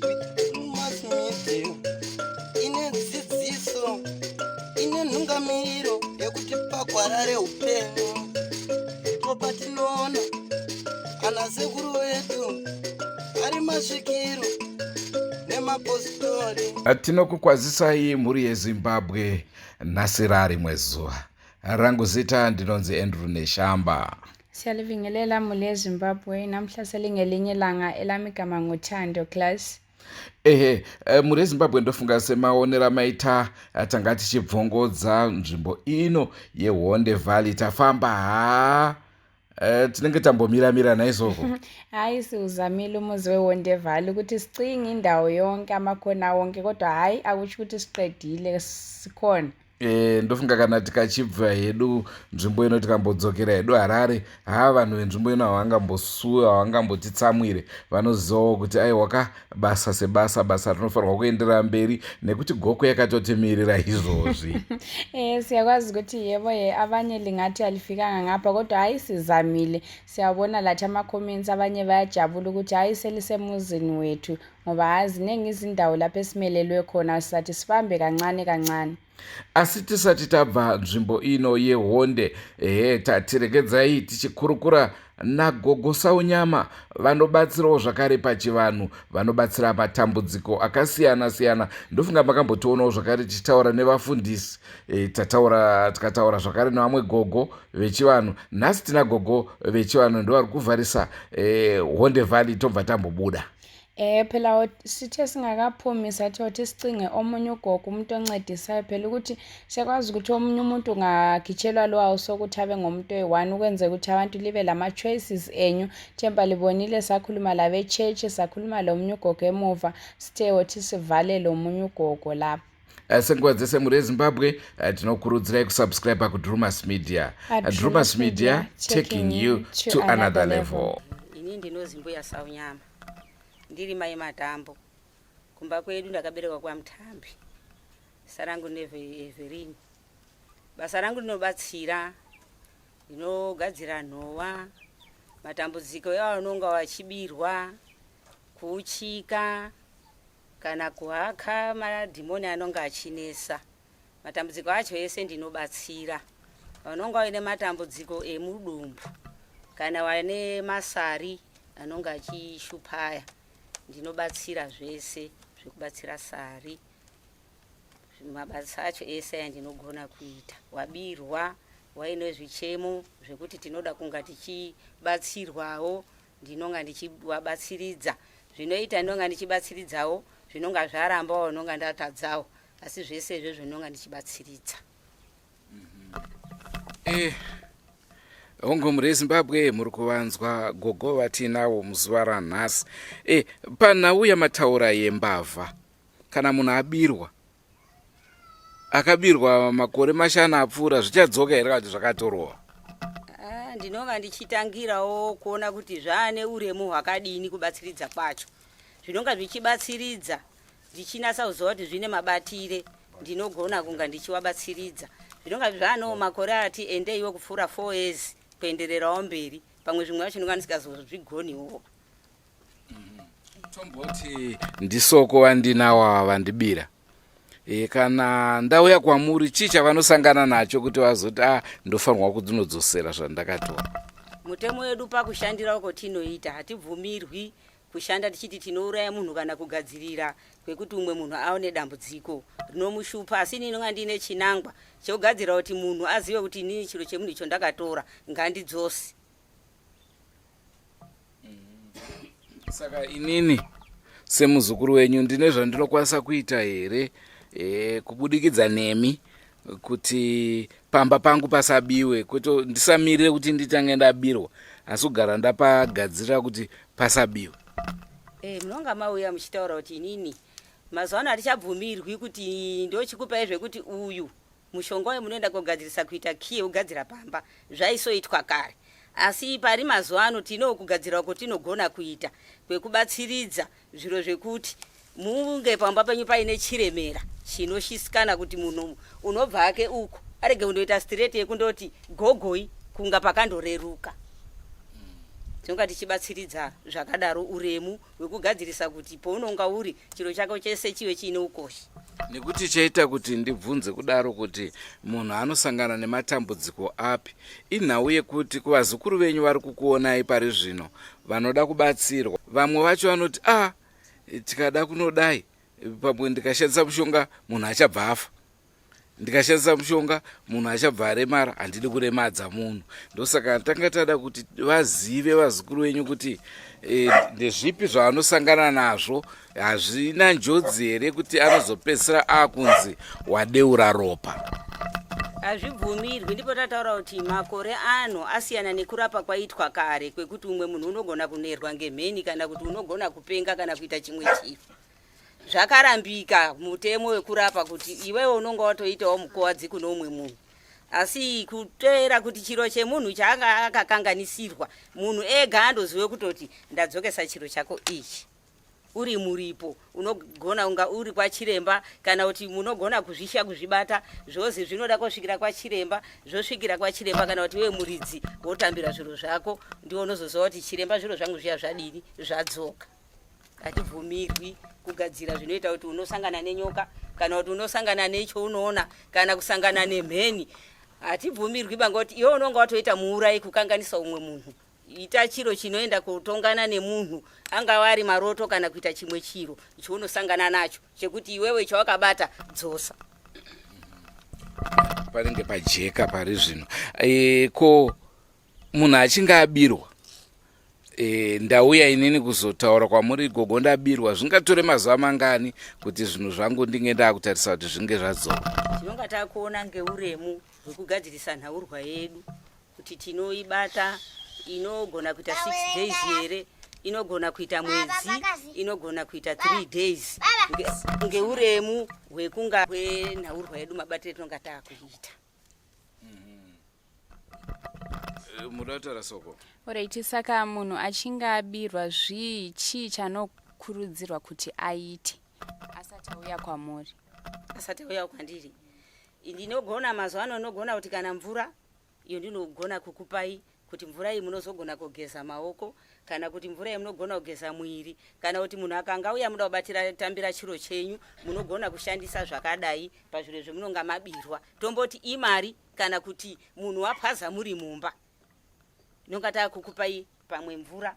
Drewmas Media ine dzidziso ine nhungamiro yekuti pagwara reupenyu ndipo patinoona ana sekuru vedu ari masvikiro nemapositori. Tinokukwazisai mhuri yeZimbabwe nhasi rarimwe zuva. Rangu zita ndinonzi Andrew Neshamba. Siyalibingelela muli yeZimbabwe, namhla selingelinye ilanga, elami igama nguThando Class. Ehe, mhuri yeZimbabwe, ndofunga semaonero amaita, tanga tichibvongodza nzvimbo ino yeHonde Valley. Tafamba ha, tinenge tambomiramira naizvozvo. Hayi, siwuzamile umuzi weHonde Valley ukuthi sicinge indawo yonke, amakhona wonke, kodwa hhayi, akusho ukuthi siqedile, sikhona. Ndofunga kana tikachibva hedu nzvimbo ino, tikambodzokera hedu Harare, ha, vanhu venzvimbo ino havangambosuwe, havangambotitsamwire. Vanozivawo kuti aiwaka, basa sebasa, basa rinofanirwa kuenderera mberi nekuti Gokwe yakatotimirira izvozvi. Siyakwazi ukuthi yebo ye, abanye lingathi alifikanga ngapha, kodwa hayi, sizamile. Siyabona lathi ama-comments, abanye bayajabula ukuthi hayi, selisemuzini wethu, ngoba hayi, ziningi izindawo lapho esimelelwe khona. Sizathi sibambe kancane kancane. Asi tisati tabva nzvimbo ino yeHonde, ehe, tatiregedzai tichikurukura naGogo Saunyama, vanobatsirawo zvakare pachivanhu, vanobatsira matambudziko akasiyana siyana. Ndofunga makambotionawo zvakare tichitaura nevafundisi, tataura, tikataura zvakare nevamwe gogo vechivanhu. Nhasi tina gogo vechivanhu, ndo vari kuvharisa Honde Valley, tobva tambobuda. Phela sithe singakaphumi sathi othi sicinge omunye ugogo, umuntu oncedisayo phela, ukuthi siyakwazi ukuthi omunye umuntu ungagitshelwa lo awusokuthi abe ngumuntu oyi-one, ukwenzela ukuthi abantu libe lama-choices enyu. Themba libonile, sakhuluma labe-church, sakhuluma lo munye ugogo emuva, sithe othi sivale lo munye ugogo lapho. Senguva dzese, mhuri yeZimbabwe, tinokurudzirai kusubscribe kuDrumas Media. Drumas Media, taking you to another level. Ini ndinozi Mbuya Saunyama, ndiri mai Matambo. Kumba kwedu ndakaberekwa kwaMutambi. Zita rangu neEvelyn. Basa rangu rinobatsira, ndinogadzira nhova, matambudziko evanonga vachibirwa, kuuchika kana kuhaka, madhimoni anonga achinesa, matambudziko acho ese ndinobatsira. Vanonga vaine matambudziko emudumbu kana vane masari anonga achishupaya, ndinobatsira zvese zvekubatsira sari. Mabasa acho ese aya ndinogona kuita. Wabirwa, waine zvichemo zvekuti tinoda kunga tichibatsirwawo, ndinonga ndichivabatsiridza. Zvinoita, ndinonga ndichibatsiridzawo. Zvinonga zvarambawo, ndinonga ndatadzawo, asi zvese izvozvo ndinonga ndichibatsiridza. Hongu, mhuri yeZimbabwe, muri kuvanzwa gogo vatinavo muzuva ranhasi. Panhau yamataura yembavha, kana munhu abirwa, akabirwa makore 5 apfuura, zvichadzoka here kana kuti zvakatorwa? Ah, ndinonga ndichitangirawo kuona kuti zvaane uremu hwakadini kubatsiridza kwacho. Zvinonga zvichibatsiridza, ndichinasa kuziva kuti zvine mabatire, ndinogona kunga ndichiwabatsiridza. Zvinonga zvaanewo makore ati endeiwo kupfuura 4 years kuendererawo mberi, pamwe zvimwe vacho ndinonga ndisikazozvigoniwo. Tomboti ndisoko vandinawo ava vandibira. Kana ndauya kwamuri, chii chavanosangana nacho kuti vazoti a, ndofanirwa kudinodzosera zvandakatora? Mutemo wedu pakushandira uko tinoita, hatibvumirwi kushanda tichiti tinouraya munhu kana kugadzirira kwekuti umwe munhu aone dambudziko rinomushupa. Asi ini ndinonga ndiine chinangwa chekugadzira kuti munhu azive kuti inini chiro chemunhu icho ndakatora, ngandidzose. Saka inini semuzukuru wenyu ndine zvandinokwanisa kuita here kubudikidza nemi kuti pamba pangu pasabiwe, kwete ndisamirire kuti nditange ndabirwa, asi kugara ndapagadzirira kuti pasabiwe? Munonga mauya muchitaura kuti inini mazuva ano hatichabvumirwi kuti ndochikupai zvekuti uyu mushonga uyu munoenda kugadzirisa, kuita kiye yekugadzira pamba. Zvaisoitwa kare, asi pari mazuva ano tino kugadzira uko tinogona kuita kwekubatsiridza zviro zvekuti munge pamba penyu paine chiremera chinoshisikana, kuti munhu unobva hake uko arege kundoita straight yekundoti gogoi, kunga pakandoreruka. Tinonga tichibatsiridza zvakadaro uremu hwekugadzirisa kuti pounonga uri chiro chako chese chive chiine ukoshi. Nekuti chaita kuti ndibvunze kudaro kuti munhu anosangana nematambudziko api inhau yekuti kuvazukuru venyu vari kukuonai pari zvino vanoda kubatsirwa. Vamwe vacho vanoti a ah, tikada kunodai pamwe ndikashandisa mushonga munhu achabva afa. Ndikashandisa mushonga munhu achabva aremara, handidi kuremadza munhu. Ndosaka tanga tada kuti vazive vazukuru venyu kuti e, ndezvipi zvavanosangana nazvo, hazvina njodzi here kuti anozopedzisira akunzi wadeura ropa. Hazvibvumirwi. Ndipo tataura kuti makore ano asiyana nekurapa kwaitwa kare kwekuti umwe munhu unogona kunerwa ngemheni kana kuti unogona kupenga kana kuita chimwe chiro. Zvakarambika mutemo wekurapa kuti iwewe unonga watoitawo mukowadzi kune umwe munhu, asi kuteera kuti chiro chemunhu chaanga akakanganisirwa munhu ega andozive kutoti ndadzokesa chiro chako ichi. Uri muripo unogona kunga uri kwachiremba kana kuti munogona kuzvisha kuzvibata zvozi zvinoda kusvikira kwachiremba, zvosvikira kwachiremba, kana kuti iwe muridzi wotambira zviro zvako, ndiwo unozoziva kuti chiremba zviro zvangu zviya zvadini zvadzoka. Hatibvumirwi kugadzira zvinoita kuti unosangana nenyoka kana kuti unosangana nechounoona kana kusangana nemheni. Hatibvumirwi bangoti iwe unonga watoita muurayi kukanganisa umwe munhu. Ita chiro chinoenda kutongana nemunhu, angava ari maroto kana kuita chimwe chiro chaunosangana nacho chekuti iwewe chawakabata dzosa. Panenge pajeka pari zvino. E, ko munhu achinge abirwa e, ndauya inini kuzotaura kwamuri gogo ndabirwa, zvingatore mazuva mangani kuti zvinhu zvangu ndinge ndakutarisa kuti zvinge zvadzoka? Tinonga takuona ngeuremu hwekugadzirisa nhaurwa yedu kuti tinoibata inogona kuita 6 days here, inogona kuita mwedzi, inogona kuita 3 days, ngeuremu hwekunga hwenhaurwa yedu mabatire tinonga takuita. Muda kutaura soko? Alright, saka munhu achinge abirwa zvii, chii chanokurudzirwa kuti aite asati auya kwamuri? Asati auya kwandiri, ndinogona mazuva ano ndinogona kuti kana mvura iyo ndinogona kukupai kuti mvura iyi munozogona kugeza maoko, kana kuti mvura iyi munogona kugeza mwiri, kana kuti munhu akanga uya muda kubatira tambira chiro chenyu munogona kushandisa zvakadai pazviro zvemunonga mabirwa. Tomboti imari kana kuti munhu wapaza muri mumba, nonga takukupai pamwe mvura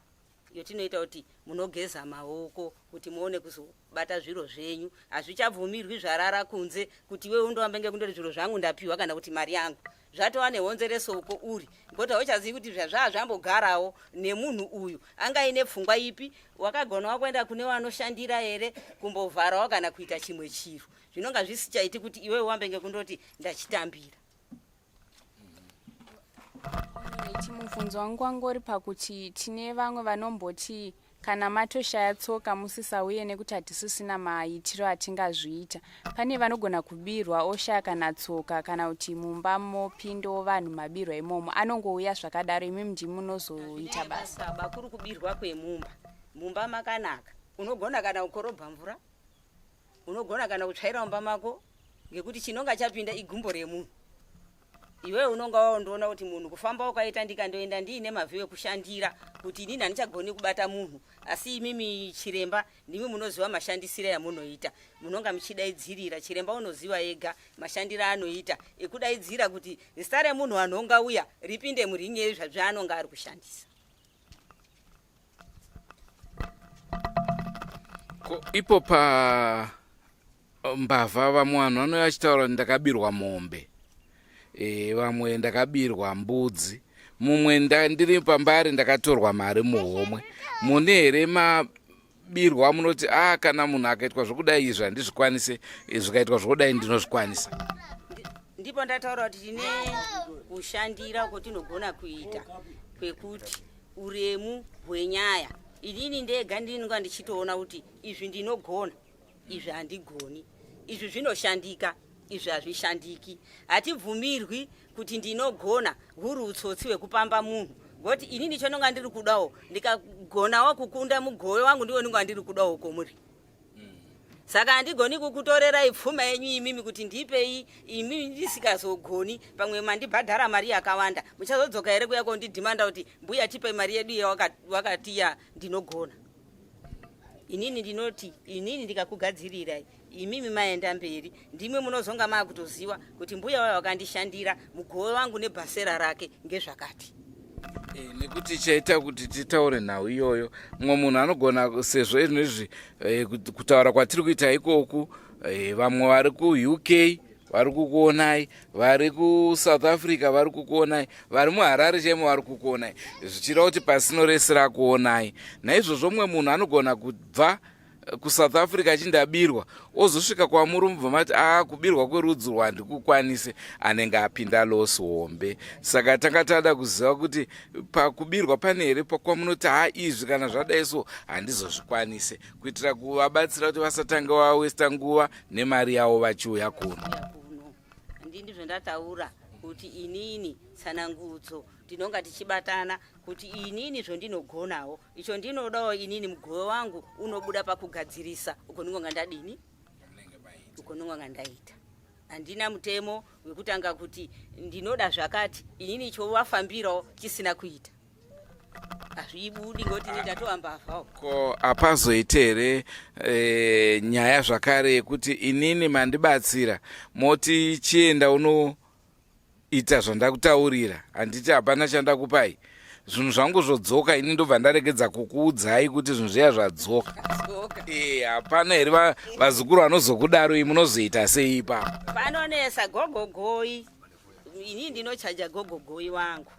yotinoita kuti munogeza maoko kuti muone kuzobata zviro zvenyu. Hazvichabvumirwi zvarara kunze kuti iwe undoambe ngekundoti zviro zvangu ndapiwa kana kuti mari yangu. Zvatova nehonzereso uko uri ngokuti hauchazivi kuti zvazvaa zvambogarawo nemunhu uyu anga aine pfungwa ipi. Wakagonawo kuenda kune vanoshandira here kumbovharawo kana kuita chimwe chiro zvinonga zvisichaiti kuti iwewe wambe ngekundoti ndachitambira. Mubvunzo wangu wangori pakuti tine vamwe vanomboti kana matoshaya tsoka musisauye nekuti hatisisina maitiro atingazviita. Pane vanogona kubirwa oshaya kana tsoka, kana kuti mumba mopindawo vanhu mabirwa imomo, anongouya zvakadaro, imi ndimi munozoita basa. Bakuru kubirwa kwemumba, mumba makanaka unogona kana kukorobha mvura, unogona kana kutsvaira mumba mako, ngekuti chinonga chapinda igumbo remunhu. Iwewe unonga waondoona kuti munhu kufamba ukaita ndikandoenda ndiine mavhi ekushandira kuti inini handichagoni kubata munhu, asi imimi chiremba ndimi munoziva mashandisiro yamunoita, munonga muchidaidzirira. Chiremba unoziva ega mashandiro anoita ekudaidzira kuti zita remunhu anonga uya ripinde muringi zvaanonga ari kushandisa. Ko ipo pa mbavha vamwe vanhu vanouya vachitaura kuti ndakabirwa mombe, e, vamwe ndakabirwa mbudzi, mumwe ndiri pambari ndakatorwa mari muhomwe. Mune here mabirwa munoti a ah, kana munhu akaitwa zvokudai izvi handizvikwanise, zvikaitwa zvokudai ndinozvikwanisa? Ndipo ndataura kuti tine kushandira uko tinogona kuita kwekuti uremu hwenyaya inini ndega ndinonga ndichitoona kuti izvi ndinogona, izvi handigoni, izvi zvinoshandika, izvi hazvishandiki. Hatibvumirwi kuti ndinogona huri utsotsi hwekupamba munhu, ngokuti inini chononga ndiri kudawo ndikagonawo kukunda mugowe wangu ndiwo ndinonga ndiri kudawo komuri. Saka handigoni kukutorerai pfuma yenyu imimi kuti ndipei imimi ndisikazogoni, pamwe mandibhadhara mari yakawanda, muchazodzoka here kuya kondidhimanda kuti mbuya tipei mari yedu yawakatiya ndinogona. Inini ndinoti inini ndikakugadzirirai imimi maenda mberi, ndimwe munozonga maakutoziwa kuti mbuya wayo wakandishandira mugove wangu nebhasera rake ngezvakati. E, nekuti chaita kuti titaure nhau iyoyo, mumwe munhu anogona sezvo izvino e, kutaura kwatiri kuita ikoku e, vamwe vari kuUK vari kukuonai, vari kuSouth Africa vari kukuonai, vari muHarare chaimo vari kukuonai, zvichireva kuti pasino rese rakuonai. Naizvozvo mumwe munhu anogona kubva kuSouth Africa achindabirwa, ozosvika kwamuri mubva mati a kubirwa kwerudzi rwandikukwanise, anenge apinda loss hombe. Saka tanga tada kuziva kuti pakubirwa pane here kwamunoti ha izvi kana zvadai so handizozvikwanise, kuitira kuvabatsira kuti vasatange vawesta nguva nemari yavo vachiuya kuno. Ndindi zvandataura kuti inini tsanangudzo tinonga tichibatana kuti inini zvondinogonawo icho ndinodawo inini mugove wangu unobuda pakugadzirisa uko ndingonga ndadini, uko ndingonga ndaita. Handina mutemo wekutanga kuti ndinoda zvakati, inini chovafambirawo chisina kuita hazvibudi ngekuti ini ndatova mbavhawo. Ko hapazoite here nyaya zvakare yekuti inini mandibatsira, moti chienda unoita zvandakutaurira, handiti hapana chandakupai, zvinhu zvangu zvodzoka, ini ndobva ndaregedza kukuudzai kuti zvinhu zviya zvadzoka? Hapana here vazukuru vanozokudaro? Munozoita sei ipapo? Panonesa gogogoi. Inini ndinochaja gogogoi wangu,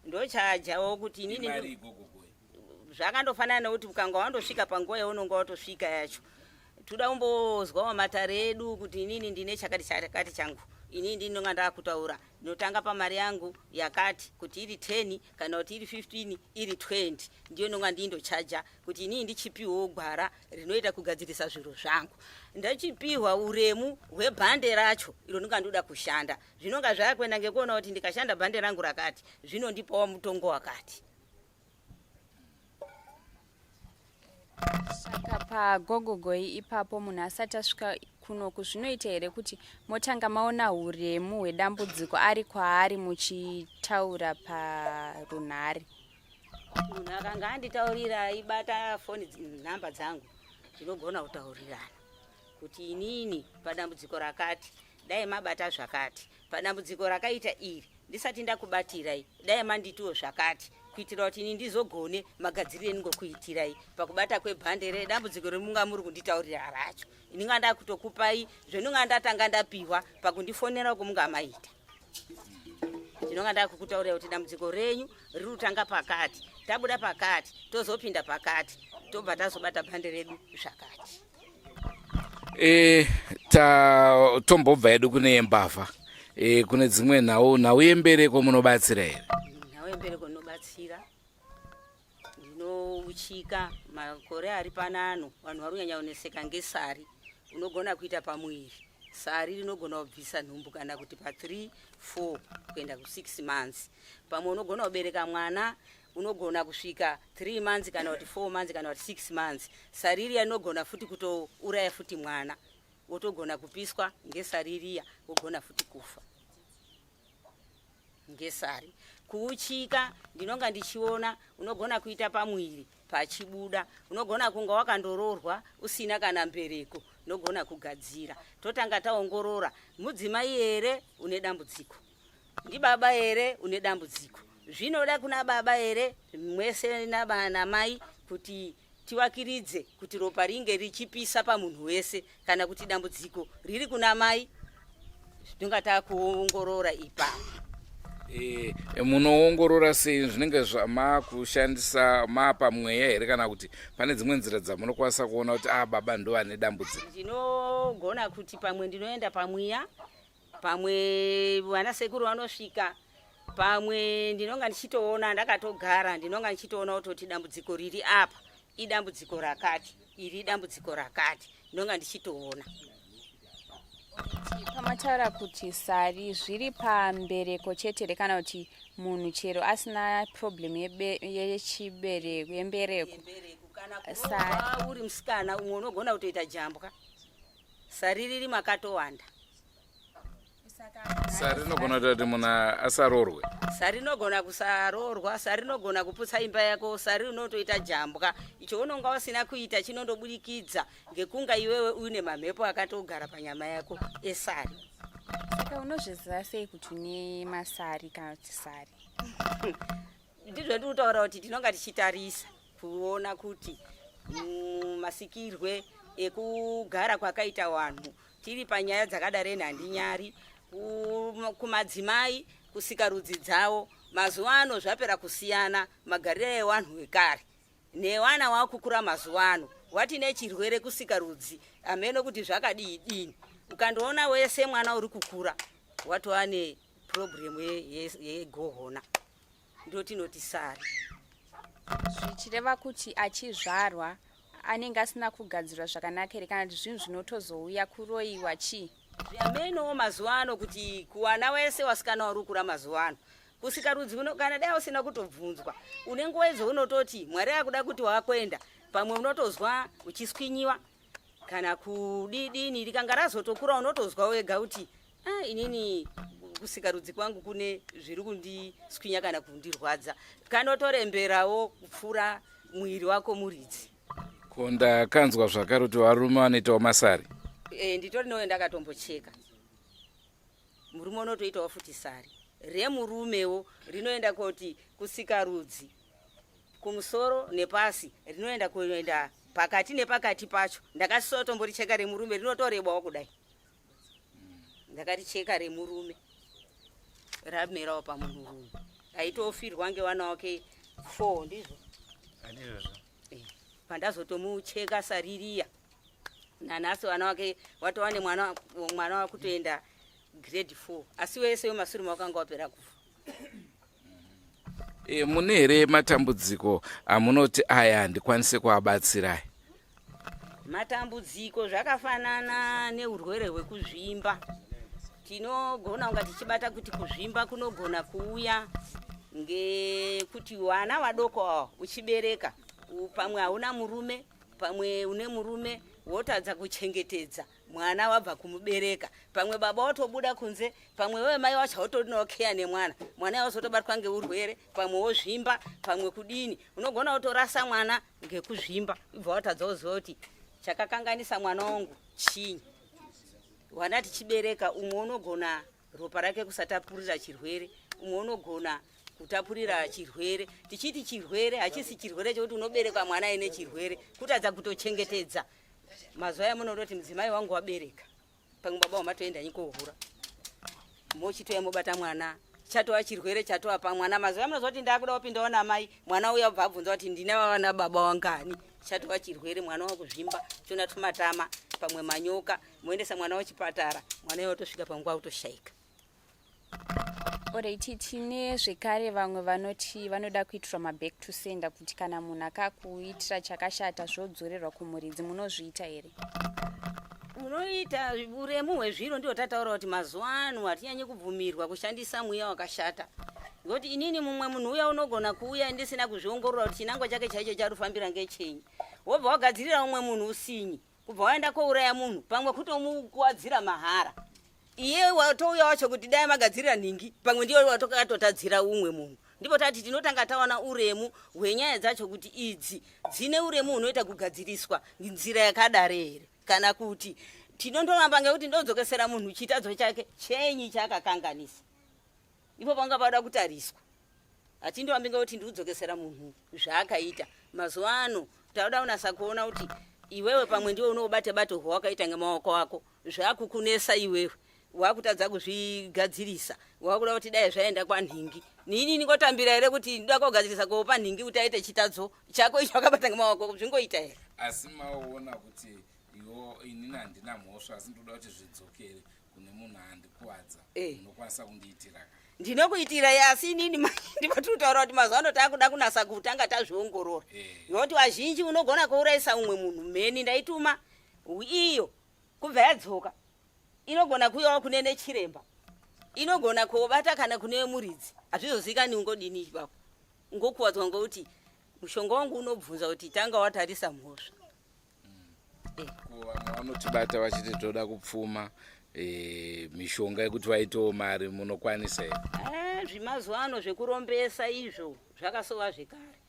ndochajawo kuti inini zvakandofanana nekuti ukanga wandosvika panguva yaunonga watosvika yacho, toda kumbozwawo matare edu kuti inini ndine chakati chakati changu. Inini ndinonga ndakutaura, ndinotanga pamari yangu yakati kuti iri 10 kana kuti iri 15, iri 20, ndiyo inonga ndindochaja kuti inini ndichipiwawo gwara rinoita kugadzirisa zviro zvangu, ndachipiwa uremu hwebhande racho iro ndinga ndoda kushanda. Zvinonga zvakuenda ngekuona kuti ndikashanda bhande rangu rakati zvinondipawo mutongo wakati. Saka pagogogoi ipapo, munhu asati asvika kunoku, zvinoita here kuti motanga maona uremu hwedambudziko ari kwaari muchitaura parunhare? Munhu akanga anditaurira, aibata foni nhamba dzangu, tinogona kutaurirana kuti inini padambudziko rakati dai mabata zvakati, padambudziko rakaita iri ndisati ndakubatirai dai manditiwo zvakati, kuitira kuti ini ndizogone magadzirire ndingokuitirai pakubata kwebhande redambudziko remunga muri kunditaurira racho. Ininga ndakutokupai zvenonga ndatanga ndapiwa pakundifonera kumunga maita, ndinonga ndakukutaurira kuti dambudziko renyu riri kutanga pakati, tabuda pakati, tozopinda pakati, tobva tazobata bhande redu zvakati. E, ta tombobva yedu kune yembavha, kune dzimwe nhau, nhau yembereko munobatsira here? Nhau yembereko ndinobatsira, ndinouchika. Makore ari panano vanhu vari kunyanya kuneseka ngesari. Unogona kuita pamuviri, sari rinogona kubvisa nhumbu kana kuti pa3 4 kuenda ku6 months. Pamwe unogona kubereka mwana, unogona kusvika 3 months kana kuti 4 months kana kuti 6 months, saririya inogona futi kutouraya futi mwana, wotogona kupiswa ngesaririya, wogona futi kufa ngesari. Kuuchika ndinonga ndichiona unogona kuita pamwiri pachibuda, unogona kunga wakandoroorwa usina kana mbereko, ndogona kugadzira. Totanga taongorora mudzimai here une dambudziko, ndibaba here une dambudziko, zvinoda kuna baba here, mwese namai, kuti tiwakiridze kuti ropa ringe richipisa pamunhu wese, kana kuti dambudziko riri kuna mai, tinonga takuongorora ipapo. Munoongorora sei? Zvinenge zvamakushandisa mapa mweya here, kana kuti pane dzimwe nzira dzamunokwanisa kuona kuti a baba ndo vane dambudziko? Ndinogona kuti pamwe ndinoenda pamweya, pamwe vana sekuru vanosvika, pamwe ndinonga ndichitoona ndakatogara, ndinonga ndichitoona kutoti dambudziko riri apa idambudziko rakati, iri idambudziko rakati, ndinonga ndichitoona. Pamataura kuti sari, zviri pambereko chete here, kana kuti munhu chero asina problem yechibereko, yembereko? Kana kuroorwa uri musikana, umwe unogona kutoita jambwa. Sari riri makatowanda. Sari rinogona kuita kuti munhu asaroorwe. Sari rinogona kusaroorwa, sari rinogona kuputsa imba yako, sari rinotoita jambwa. Icho unonga usina kuita chinondobudikidza ngekunga iwewe uine mamhepo akatogara panyama yako esari. Saka unozviziva sei kuti une masari kana kuti sari? Ndizvo ndiri kutaura kuti tinonga tichitarisa kuona kuti masikirwe ekugara kwakaita vanhu tiri panyaya dzakadare nhandinyari kumadzimai kusikarudzi dzavo mazuva ano zvapera kusiyana magariro evanhu vekare newana wakukura mazuva ano wati nechirwere kusikarudzi hameno kuti zvakadii dini ukandoona wese mwana uri kukura watova neproblem yegohona ndotinoti sari. Zvichireva kuti achizvarwa anenge asina kugadzirwa zvakanaka here kana kuti zvinhu zvinotozouya kuroyiwa chii? Zvamenowo mazuva ano kuti kuwana wese wasikana wari kukura mazuva ano kusikarudzi uno kana dai usina kutobvunzwa une nguva idzo unototi mwari akuda kuti wakuenda pamwe unotozwa uchiswinyiwa kana kudidini rikanga razotokura unotozwa wega kuti ah, inini kusikarudzi kwangu kune zviri kundiswinya kana kundirwadza kanotoremberawo kupfuura mwiri wako muridzi. Ko ndakanzwa zvakare kuti varume vanoitawo masari. E, nditori noyo ndakatombocheka murume unotoitawo futi sari remurumewo rinoenda koti kusikarudzi kumusoro nepasi rinoenda kuenda pakati nepakati pacho ndakasisotomboricheka remurume rinotorebawo kudai ndakaricheka remurume ramerawo pamunhurume aitofirwa ngevana wake four ndizvo eh, pandazotomucheka saririya nanhasi vana wake watova nemwana mwana wakutoenda grade four asi wese wemasure mawakanga wapera kufa. E, mune here matambudziko amunoti aya handikwanise kuabatsirai? Matambudziko zvakafanana neurwere hwekuzvimba. Tinogona kunga tichibata kuti kuzvimba kunogona kuuya ngekuti vana vadoko ava uchibereka pamwe hauna murume pamwe une murume wotadza kuchengetedza mwana wabva kumubereka pamwe baba wotobuda kunze pamwe wewe mai wacho hautorinawo keya nemwana mwana wazotobatwa ngeurwere pamwe wozvimba pamwe kudini unogona kutorasa mwana ngekuzvimba ibva watadza kuziva kuti chakakanganisa mwana wangu chinyi wana tichibereka umwe unogona ropa rake kusatapurira chirwere umwe unogona kutapurira chirwere tichiti chirwere hachisi chirwere chekuti unobereka mwana aine chirwere kutadza kutochengetedza mazuva aya munototi mudzimai wangu wabereka pamwe baba wamatoenda nyikohura mochitoya mobata mwana chatova chirwere chatova pamwana mazuva amunoziva kuti ndakuda kupindawo namai mwana uya ubva abvunza kuti ndine vavana baba wangani chatova chirwere mwana wakuzvimba chona tumatama pamwe manyoka moendesa mwana wechipatara mwana uya otosvika panguva kutoshaika. Alright, tine zvekare vamwe vanoti vanoda kuitirwa maback to sender kuti kana munhu akakuitira chakashata zvodzorerwa kumuridzi munozviita here? Unoita uremu hwezviro ndiwo tataura kuti mazuva ano hatinyanyi kubvumirwa kushandisa mweya wakashata ngokuti inini mumwe munhu uya unogona kuuya ndisina kuzviongorora kuti chinangwa chake chaicho charufambira ngechenyi wobva wagadzirira umwe munhu usinyi kubva waenda kouraya munhu pamwe kutomukuwadzira mahara iye watouya wacho kuti dai magadzirira nhingi pamwe ndiye watokatotadzira umwe munhu ndipo tati tinotanga tawana uremu hwenyaya dzacho kuti idzi dzine uremu hunoita kugadziriswa nzira yakadare here kana kuti tinondoramba ngekuti ndodzokesera munhu chitadzo chake chenyi chakakanganisa ipo panga pada kutariswa hatindoambi ngekuti ndikudzokesera munhu zvaakaita mazuva ano tauda kunasa kuona kuti iwewe pamwe ndiwe unoubate bato hwawakaita ngemaoko ako zvakukunesa iwewe wakutadza kuzvigadzirisa wakuda kuti dai zvaenda kwanhingi nini ndingotambira here kuti ndoda kogadzirisa kopa nhingi kuti aite chitadzo chako icho wakabata ngemaoko zvingoita here asi maona kuti iwo inini handina mhosva asi ndoda kuti zvidzokere kune munhu andikuvadza eh. unokwanisa kundiitira ka ndinokuitirai asi inini ndipatiri kutaura kuti mazuva ano takuda kunasa kutanga tazviongorora eh. nokuti vazhinji unogona kuurayisa umwe munhu mheni ndaituma iyo kubva yadzoka inogona kuuyawo kune nechiremba inogona kobata kana kune muridzi hazvizozikani ungodini ipapo ungokuwadzwa ngokuti mushonga wangu unobvunza kuti tanga watarisa mhosva. Eh. Vamwe vanotibata vachiti toda kupfuma e, mishonga yekuti vaitewo mari munokwanisa here? Ah, zvimazuva ano zvekurombesa izvo zvakasova zvekare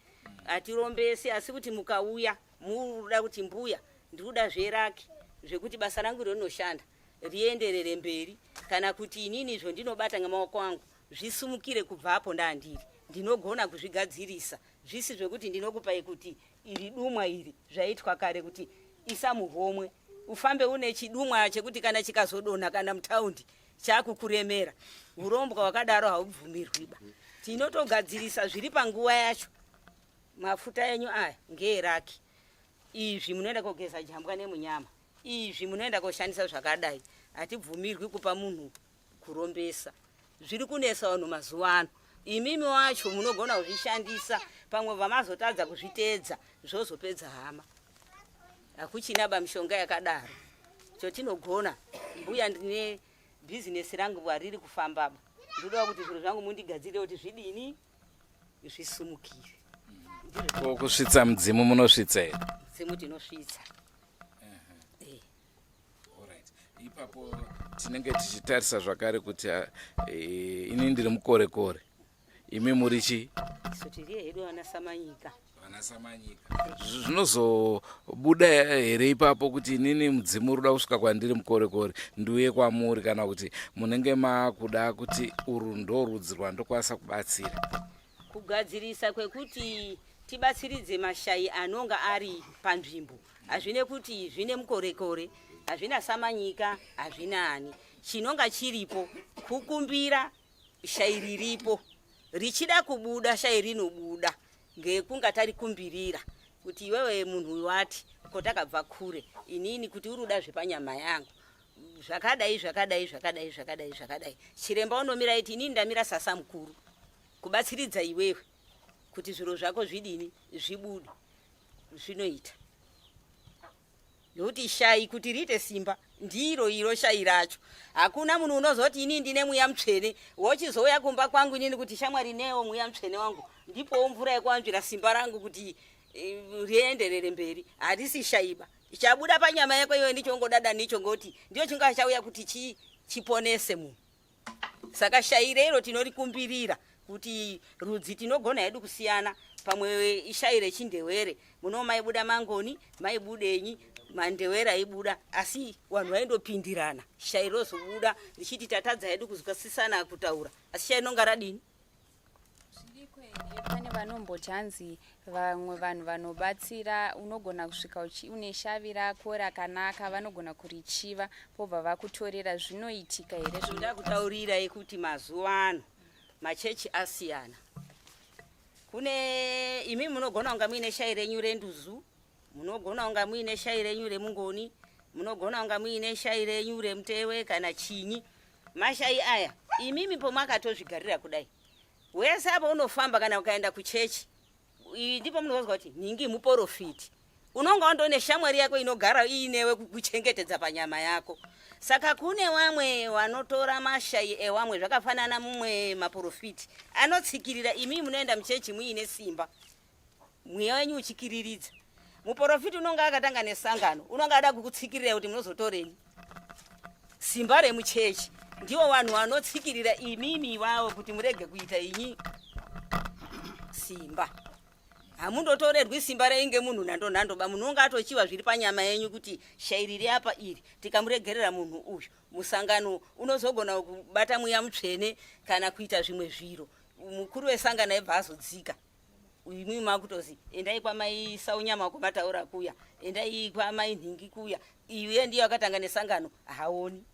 hatirombesi asi kuti mukauya muruda kuti mbuya ndikuda zveraki zvekuti basa rangu rinoshanda rienderere mberi kana kuti inini izvo ndinobata ngemaoko angu zvisumukire kubva apo ndandiri ndinogona kuzvigadzirisa zvisi zvekuti ndinokupai kuti iri dumwa iri zvaitwa kare kuti isa muhomwe ufambe une chidumwa chekuti kana chikazodonha kana mutaundi chakukuremera urombwa hwakadaro haubvumirwiba tinotogadzirisa zviri panguva yacho mafuta enyu aya ngeeraki izvi munoenda kogeza jambwa nemunyama izvi munoenda koshandisa zvakadai hatibvumirwi kupa munhu kurombesa zviri kunetsa vanhu mazuva ano imimi wacho munogona kuzvishandisa pamwe vamazotadza kuzviteedza zvozopedza hama hakuchina ba mishonga yakadaro chotinogona mbuya ndine bhizinesi rangu hariri kufambaba ndoda kuti zviro zvangu mundigadzirire kuti zvidini zvisumukire ko kusvitsa mudzimu munosvitsa here mudzimu tinosvitsa eh. Ipapo tinenge tichitarisa zvakare kuti eh, ini ndiri mukorekore imi muri chii? Isu tiri hedu vana Samanyika. Vana Samanyika. Zvinozobuda here ipapo kuti inini mudzimu uri kuda kusvika kwandiri mukorekore ndiuye kwamuri kana kuti munenge makuda kuti urwu ndo rudzi rwandokwanisa kubatsira? Kugadzirisa kwekuti tibatsiridze mashayi anonga ari panzvimbo hazvine kuti zvine mukorekore hazvina Samanyika hazvina ani chinonga chiripo kukumbira shai riripo richida kubuda shai rinobuda ngekunga tarikumbirira kuti iwewe munhu uyu wati ko takabva kure inini kuti uri kuda zvepanyama yangu zvakadai zvakadai zvakadai zvakadai zvakadai chiremba unomira iti inini ndamira sasa mukuru kubatsiridza iwewe kuti zviro zvako zvidini zvibude zvinoita nokuti shai kuti riite simba ndiro iro shai racho hakuna munhu unozoti ini ndine mweya mutsvene wochizouya kumba kwangu inini kuti shamwari newo mweya mutsvene wangu ndipowo mvura yekuwanzvira simba rangu kuti eh, rienderere mberi harisi shaiba chabuda panyama yako iwe ndichongodada nicho ngoti ndiyo chinga chauya kuti chi chiponese munhu saka shaire iro tinorikumbirira kuti rudzi tinogona hedu kusiyana pamwe ishai rechindewere muno maibuda mangoni maibudenyi mandewere aibuda asi vanhu vaindopindirana shai rozobuda richiti tatadza hedu kuzwasisana kutaura asi shai inonga radini Zviriko here pane vanomboti hanzi vamwe vanhu vanobatsira unogona kusvika une shavi rako rakanaka vanogona kurichiva pobva vakutorera zvinoitika here? Zvinoda kutaurirai kuti mazuva ano machechi asiyana. Kune imi munogona kunga muine shai renyu renduzu, munogona kunga muine shai renyu remungoni, munogona kunga muine shai renyu remutewe kana chinyi. Mashai aya imimi pomakatozvigarira kudai wese apo unofamba kana ukaenda kuchechi ndipo munozwa kuti nhingi muporofiti unonga wandone shamwari yako inogara iinewe kukuchengetedza panyama yako saka kune wamwe wanotora mashai ewamwe zvakafanana mumwe maporofiti anotsikirira imi munoenda muchechi muine simba mweya wenyu uchikiriridza muporofiti unonga akatanga nesangano unonga ada kukutsikirira kuti munozotorenyi simba remuchechi ndiwo vanhu vanotsikirira imimi iwawo kuti murege kuita inyi simba hamundotorerwi simba reinge munhu nhando nhando ba munhu unonga atochiwa zviri panyama yenyu kuti shairi riri apa iri tikamuregerera munhu uyu musangano unozogona kubata mweya mutsvene kana kuita zvimwe zviro mukuru wesangano aibva azodzika imwi makutozi endai kwamai saunyama kwamataura kuya endai kwamai nhingi kuya iye ndiyo akatanga nesangano haoni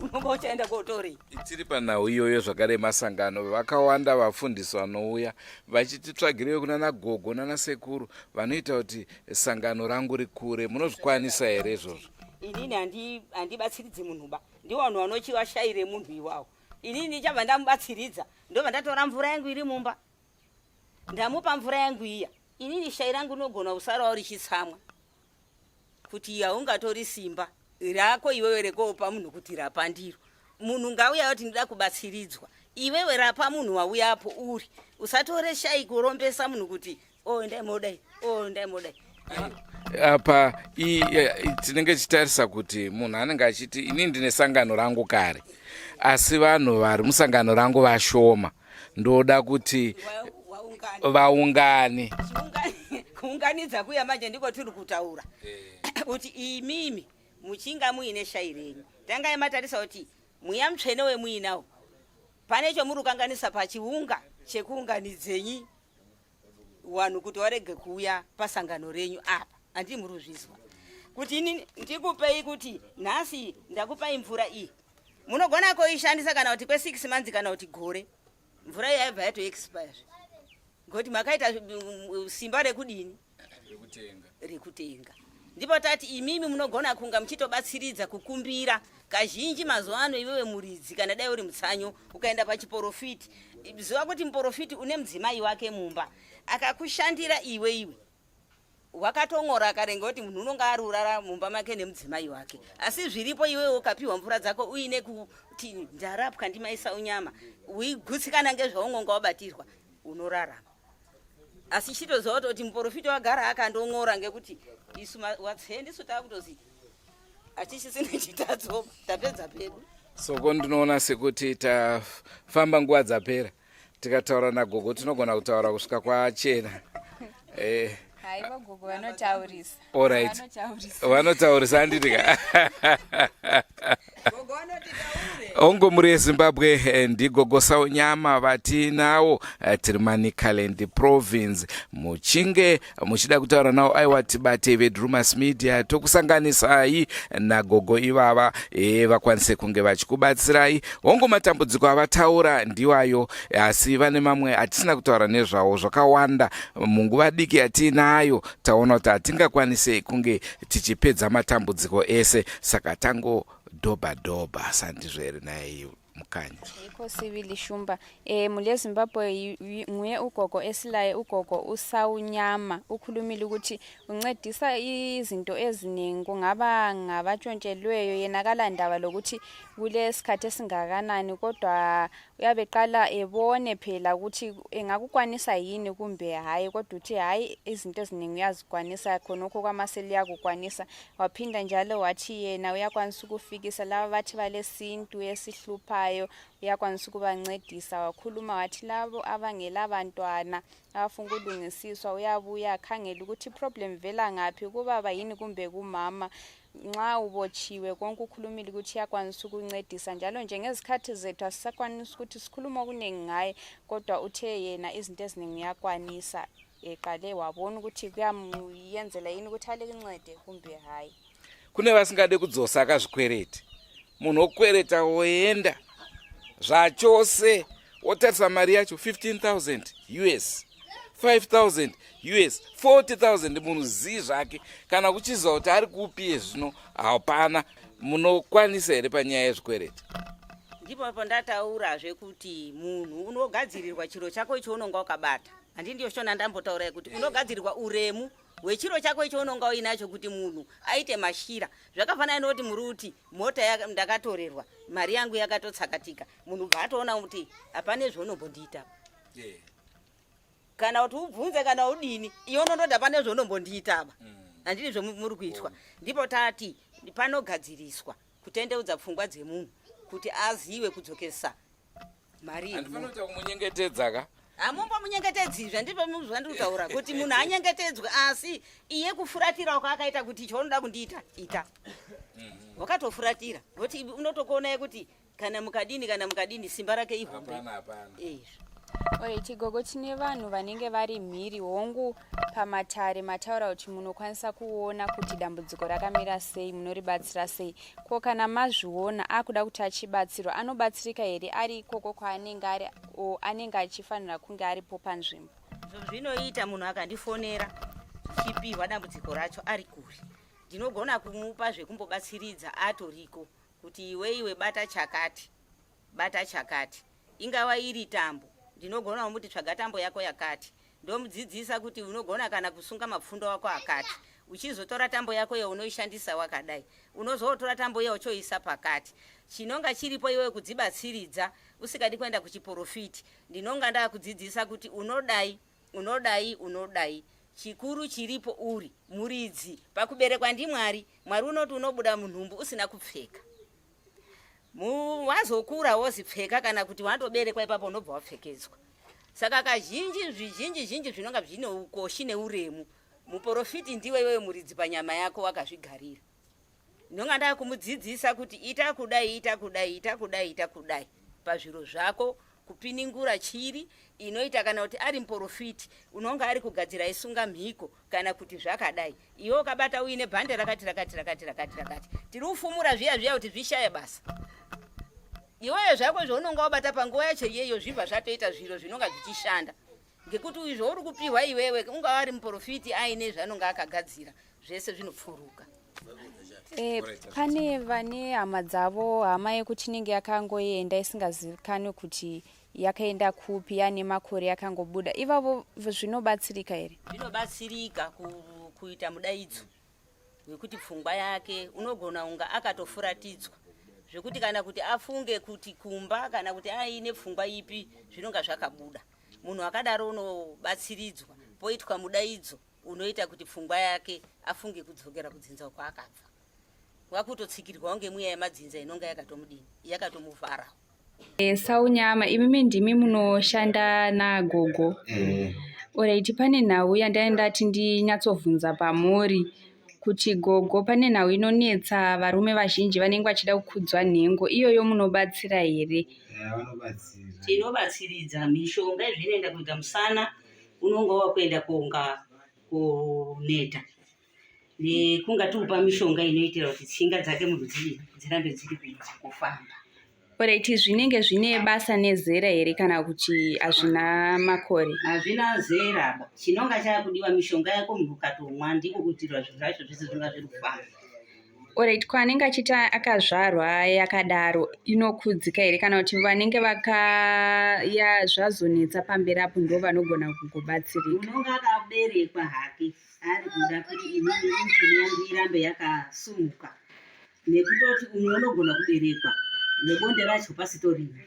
unonga uchaenda kotorei tiri panhau iyoyo zvakare masangano vakawanda vafundisi vanouya vachititsvagireyo kunana gogo nana sekuru vanoita kuti sangano rangu rikure munozvikwanisa here izvozvo inini handibatsiridzi munhuba ndiwo vanhu vanochiva shai remunhu iwawo inini ndichabva ndamubatsiridza ndobva ndatora mvura yangu iri mumba ndamupa mvura yangu iya inini shai rangu rinogona kusarawo richitsamwa kuti haungatori simba rako iwewe rekopa munhu kuti rapa ndiro munhu ngauya kuti ndida kubatsiridzwa iwewe rapa munhu wauyapo uri usatore shai kurombesa munhu kuti o oh, endai modai o oh, endai modai. Apa tinenge tichitarisa kuti munhu anenge achiti ini ndine sangano rangu kare, asi vanhu vari musangano rangu vashoma, ndoda kuti vaungane. Kuunganidza kuya manje ndiko tiri kutaura eh. kuti imimi muchinga muine shai renyu, tangai matarisa kuti mweya mutsvene wemuinawo pane chomuri kukanganisa pachiunga chekuunganidzenyi vanhu kuti varege kuuya pasangano renyu apa. Handii muri kuzvizwa kuti ini ndikupei kuti nhasi ndakupai mvura iyi, munogona koishandisa kana kuti kwe6 months kana kuti gore, mvura iyi yaibva yatoexpire ngokuti makaita simba rekudini? Rekutenga. Ndipo tati imimi munogona kunga muchitobatsiridza kukumbira. Kazhinji mazuva ano iwewe muridzi, kana dai uri mutsanyo, ukaenda pachiporofiti, ziva kuti muporofiti une mudzimai wake mumba akakushandira iwe. Iwe wakatong'ora akarenge kuti munhu unonga ari urara mumba make nemudzimai wake, asi zviripo iwewe ukapiwa mvura dzako uine kuti ndarapwa ndimaisa unyama, uigutsikana ngezvaunonga wabatirwa, unorarama. Asi chitoziva kutoti muprofita wagara akandong'ora, ngekuti isu watsendisu takutozi hachisisina chitadzo, tapedza pedu. Soko ndinoona sekuti tafamba, nguva dzapera. Tikataura nagogo tinogona kutaura kusvika kwachena. Haiwa, gogo vanotaurisa. Alright, vanotaurisa, handitika? Ongo muri yeZimbabwe, ndigogo Saunyama vatinawo. Tiri Manicaland Province. Muchinge muchida kutaura nawo, aiwa, tibate veDrumas Media, tokusanganisai nagogo ivava, vakwanise kunge vachikubatsirai. Hongu, matambudziko avataura ndiwayo, asi vane mamwe atisina kutaura nezvawo zvakawanda. Munguva diki yatiinayo taona kuti hatingakwanise kunge tichipedza matambudziko ese, saka tango dhobha dhobha, sandizvo here naye Mukanya? Yikho sibili, Shumba. Mhuri yeZimbabwe, nguye ugogo esilaye, ugogo uSawunyama. Ukhulumile ukuthi uncedisa izinto eziningi, kungaba ngabatshontshelweyo, yena kalandaba lokuthi kulesikhathi esingakanani, kodwa uyabe qala ebone phela ukuthi engakukwanisa yini kumbe hayi. Kodwa uthi hayi, izinto eziningi uyazikwanisa, khonokho kwamaseli uyakukwanisa. Waphinda njalo wathi yena uyakwanisa ukufikisa laba bathi balesintu esihluphayo, uyakwanisa ukubancedisa. Wakhuluma wathi labo abangelabantwana abafuna ukulungisiswa, uyabuya akhangele ukuthi iproblem ivela ngaphi, kubaba yini kumbe kumama, nxa ubotshiwe, konke ukhulumile ukuthi uyakwanisa ukuncedisa. Njalo nje ngezikhathi zethu asisakwanisi ukuthi sikhulume okuningi ngaye, kodwa uthe yena izinto eziningi uyakwanisa, eqale wabona ukuthi kuyamyenzela yini ukuthi alikuncede kumbe hayi. Kune vasingade kudzosa kazvikwereti. Munhu okwereta, woenda zvachose, wotarisa mari yacho, 15,000 US, 5,000 US, 40,000, munhu zii zvake kana kuchiziva kuti ari kupi zvino hapana. Munokwanisa here panyaya yezvikwereti? Ndipo pandataurazve kuti munhu unogadzirirwa chiro chako icho unonga wakabata. Handi ndiyo shona ndambotaura kuti unogadzirirwa uremu hwechiro chako icho unonga uinacho kuti munhu aite mashira. Zvakafanana nekuti muri kuti mota ndakatorerwa, mari yangu yakatotsakatika, munhu bva atoona kuti hapane zvaunombondiita, kana kuti ubvunze kana udini, iwe unondoti hapane zvaunombondiita ba. Handini zvomuri kuitwa? Ndipo tati panogadziriswa kutendeudza pfungwa dzemunhu kuti azive kudzokesa mari. Handifanira kuita kumunyengetedza ka? Hamumbomunyengetedzizve, ndipo zvandiri kutaura kuti munhu anyengetedzwe, asi iye kufuratira kwaakaita kuti chaunoda kundiita ita, wakatofuratira kuti unotokuonai kuti kana mukadini, kana mukadini, simba rake ihombe. Hapana, hapana. Izvo. Ore chigogo, tine vanhu vanenge vari mhiri. Hongu, pamatare mataura kuti munokwanisa kuona kuti dambudziko rakamira sei, munoribatsira sei. Ko kana mazviona akuda kuti achibatsirwa, anobatsirika here ari ikoko kwaanenge ari, o anenge achifanira kunge aripo panzvimbo? Zvinoita munhu akandifonera chipiwa dambudziko racho ari kure, ndinogona kumupa zvekumbobatsiridza atoriko, kuti iwe iwe bata chakati, bata chakati, ingava iri tambo, ndinogona kumuti tsvaga tambo yako yakati, ndomudzidzisa kuti unogona kana kusunga mapfundo ako akati, uchizotora tambo yako yaunoishandisa wakadai, unozotora tambo iya uchoisa pakati. Chinonga chiripo iwewe kudzibatsiridza usikadi kuenda kuchiporofiti, ndinonga ndakudzidzisa kuti unodai, unodai, unodai. Chikuru chiripo uri muridzi pakuberekwa ndiMwari. Mwari unoti unobuda munhumbu usina kupfeka. Wazokura wozi pfeka kana kuti wandoberekwa ipapo unobva wapfekedzwa. Saka kazhinji zvizhinji zhinji zvinonga zvine ukoshi neuremu. Muporofiti ndiwe iwewe muridzi panyama yako wakazvigarira. Ndinonga ndakumudzidzisa kuti ita kudai, ita kudai, ita kudai, ita kudai pazviro zvako kupiningura chiri inoita kana kuti ari muporofiti unonga ari kugadzira isunga mhiko kana kuti zvakadai iwe ukabata uine bhande rakati rakati rakati rakati rakati tiri kufumura zviya zviya kuti zvishaye basa iweyo zvako zvaunonga wabata panguva yacho iyeyo zvibva zvatoita zviro zvinonga zvichishanda ngekuti uyu zvauri kupiwa iwewe ungava ari muporofiti aine zvaanonga akagadzira zvese zvinopfuruka E, pane vane hama dzavo hama yekuti inenge yakangoenda isingazivikanwe kuti yakaenda kupi yane makore yakangobuda ivavo zvinobatsirika here zvinobatsirika kuita mudaidzo wekuti pfungwa yake unogona kunga akatofuratidzwa zvekuti kana kuti afunge kuti kumba kana kuti aine pfungwa ipi zvinonga zvakabuda munhu akadaro unobatsiridzwa poitwa mudaidzo unoita kuti pfungwa yake afunge kudzokera kudzinza kwaakabva wakutotsikirwawo ngemweya yemadzinza inonga yakatomudini yakatomuvharawo e, saunyama imimi ndimi munoshanda nagogo mm. Oraiti pane nhau yandai ndati ndinyatsovhunza pamuri kuti gogo pane nhau inonetsa varume vazhinji vanenge vachida kukudzwa nhengo iyoyo munobatsira here tinobatsiridza mishonga izvi inoenda kuita musana unonga wakuenda konga kuneta nekunga tiupa mishonga inoitira kuti tsinga dzake munhu dzirambe dziri kufamba Alright, zvinenge zvine basa nezera here kana kuti hazvina makore? Hazvina zera ba. Chinonga chakudiwa mishonga yako munhu ukatomwa ndiko kuitirwa zvinhu zvacho zvese zvinonga zviri kufamba. Alright, ko anenge achiita akazvarwa yakadaro inokudzika here kana kuti vanenge vakaya zvazonetsa pamberi apo ndo vanogona kugobatsirika? Unonga akaberekwa hake ari kuda kuti inini injini yangu irambe yakasumuka nekutoti umwe unogona kuberekwa nebonde racho pasitorina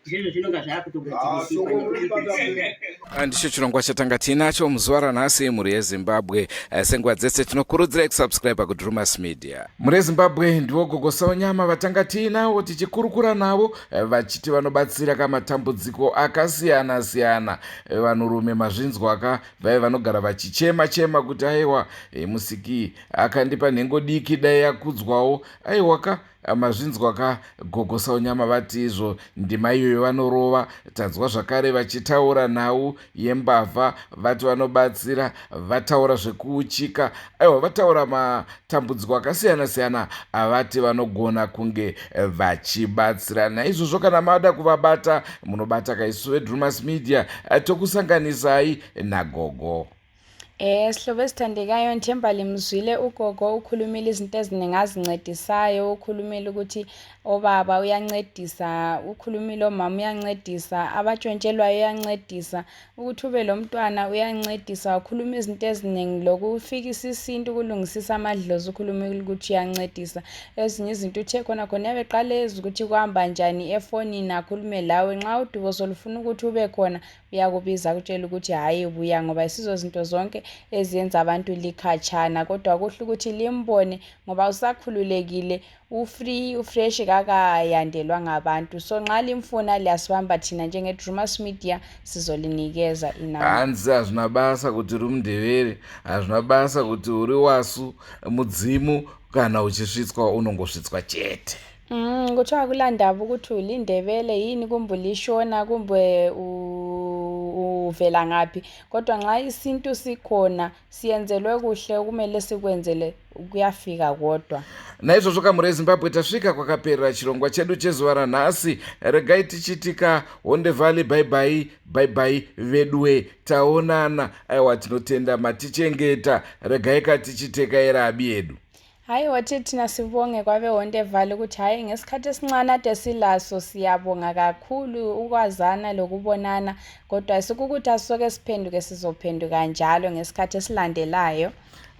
izvozvo zvinonga zvakutogadzirisika ah, ndicho chirongwa chatanga tiinacho muzuva ranhasi mhuri yezimbabwe eh, senguva dzese tinokurudzirai kusubscribe kudrumas media mhuri yezimbabwe ndivo gogo saonyama vatanga tiinawo tichikurukura navo eh, vachiti vanobatsira kamatambudziko akasiyana siyana eh, vanhurume mazvinzwaka vaive vanogara vachichema chema kuti aiwa musiki akandipa nhengo diki dai yakudzwawo aiwaka mazvinzwa ka gogo saunyama vati izvo ndima iyoyo vanorova tanzwa zvakare vachitaura nhau yembavha vati vanobatsira vataura zvekuuchika aiwa vataura matambudziko akasiyana siyana avati vanogona kunge vachibatsira naizvozvo kana mada kuvabata munobata kaisu vedrumas media tokusanganisai nagogo Eh sihlobo esithandekayo ngithemba limzwile ugogo ukhulumile izinto eziningi azincedisayo ukhulumile ukuthi obaba uyancedisa ukhulumile omama uyancedisa abatshontshelwayo uyancedisa ukuthi ube lo mntwana uyancedisa wakhuluma izinto eziningi lokufikisa isintu ukulungisisa amadlozi ukhulumile ukuthi uyancedisa ezinye izinto uthe khona khona yabeqala ezwa ukuthi kuhamba njani efonini akhulume lawe nxa udubo solufuna ukuthi ube khona uyakubiza akutshela ukuthi hhayi buya ngoba isizo zinto zonke eziyenza abantu likhatshana kodwa kuhle ukuthi limbone ngoba usakhululekile ufree ufresh kakayandelwa ngabantu so nxa limfuna liyasibamba thina njenge-drumas media sizolinikeza inamba hanzi hazvina basa kuti uri mundevere hazvina basa kuti uri wasu mudzimu kana uchisvitswa unongosvitswa chete Mm, kuthiwa kulandaba ukuthi ulindebele yini kumbe ulishona kumbe uvela ngaphi kodwa nxa isintu sikhona siyenzelwe kuhle okumele sikwenzele kuyafika kodwa naizvozvo kamhuri yezimbabwe tasvika kwakaperera chirongwa chedu chezuva ranhasi regai tichitika honde valley bye bye bye veduwe taonana aiwa tinotenda matichengeta regai ka tichitekaira abi yedu Hayi wathi thina sibonge kwabe Valley ukuthi hayi ngesikhathi esincane ade silaso siyabonga kakhulu ukwazana lokubonana kodwa sikukuthi asoke siphenduke sizophenduka njalo ngesikhathi esilandelayo.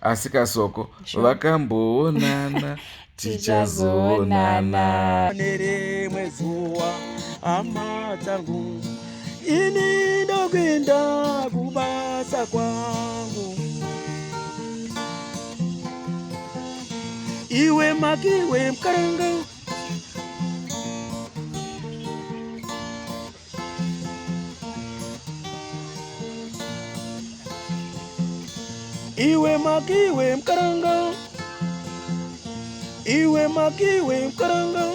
Asikasoko vakamboonana tichazoonana nerimwe zuva hama dzangu. Ini ndokuenda kubasa kwangu. Iwe makiwe mkaranga. Iwe makiwe mkaranga. Iwe makiwe mkaranga.